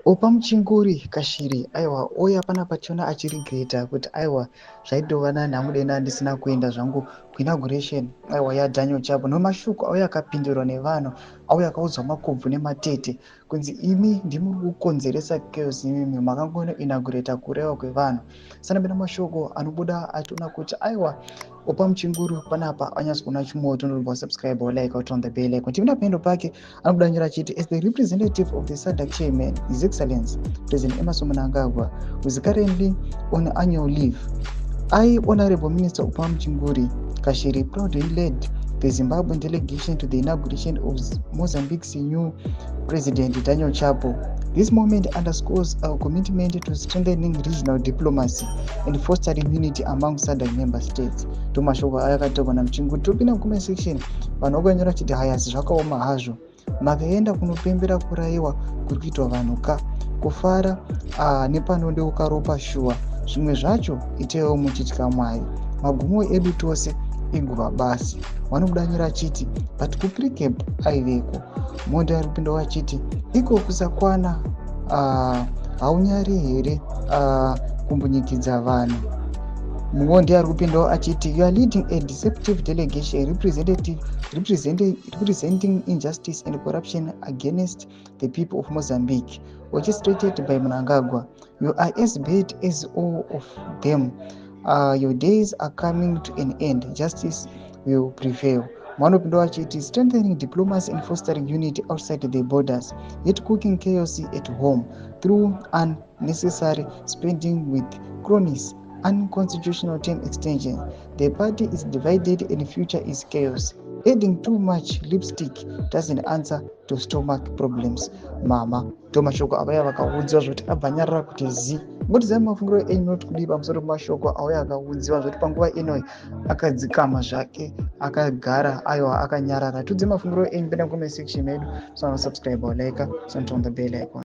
Oppah Muchinguri Kashiri, aiwa, ouya panapa tiona achiregreta kuti aiwa, zvaitova nani hamudena ndisina kuenda zvangu kuinauguration, aiwa, yaDaniel Chapo. Nomashoko auya akapindurwa nevanhu, auya akaudzwa makobvu nematete kunzi imi ndimi kukonzeresa chaos, imimi makangoinaugurata kuurayiwa kwevanhu. Sanapinda mashoko anobuda achiona kuti aiwa, Oppah Muchinguri panapa anyatsi kuona chimoto. Ndobva subscribe, like, on the bell icon. Tipinda pendo pake, anobuda nyora achiti, "As the representative of the SADC chairman, His Excellency President Emmerson Mnangagwa, who is currently on annual leave, I, Honorable Minister Oppah Muchinguri Kashiri, proudly led the Zimbabwean delegation to the inauguration of Mozambique's new president, Daniel Chapo. This moment underscores our commitment to strengthening regional diplomacy and fostering unity among SADC member states." Ndomashoko aya akatorwa naMuchinguri. Topinda mucomment section, vanhu vakanyora chiti, "Hayasi, zvakaoma hazvo, makaenda kunopembera kurayiwa kuri kuitwa vanhu ka kufara nepanondeuka ropa. Shuwa, zvimwe zvacho itaiwo muchitya Mwari. Magumo edu tose iguva basi." Vanobuda nyora achiti, "But kuPrecabe aiveko." Monda ari kupindawo achiti, "Iko kusakwana, haunyari here kumbunyikidza vanhu?" Mumwewo ndiye ari kupindawo achiti, "You are leading a deceptive delegation representative representing injustice and corruption against the people of Mozambique orchestrated by Mnangagwa. You are as bad as all of them. Your days are coming to an end. Justice will prevail." Mwanopindawo achiti, "Strengthening diplomacy and fostering unity outside the borders, yet cooking chaos at home through unnecessary spending with cronies, unconstitutional term extension. The party is divided and future is chaos. Adding too much lipstick doesn't answer to stomach problems, mama." Ndo mashoko avaya vakaudziwa zvoti abva nyarara kuti zi. Ngotizai mafungiro enyu noti kudii pamusoro pemashoko auya akaudziwa zvoti panguva inoi akadzikama zvake, akagara, aiwa, akanyarara. Tudze mafungiro enyu penda comment section medu. Subscribe, like, turn on the bell icon.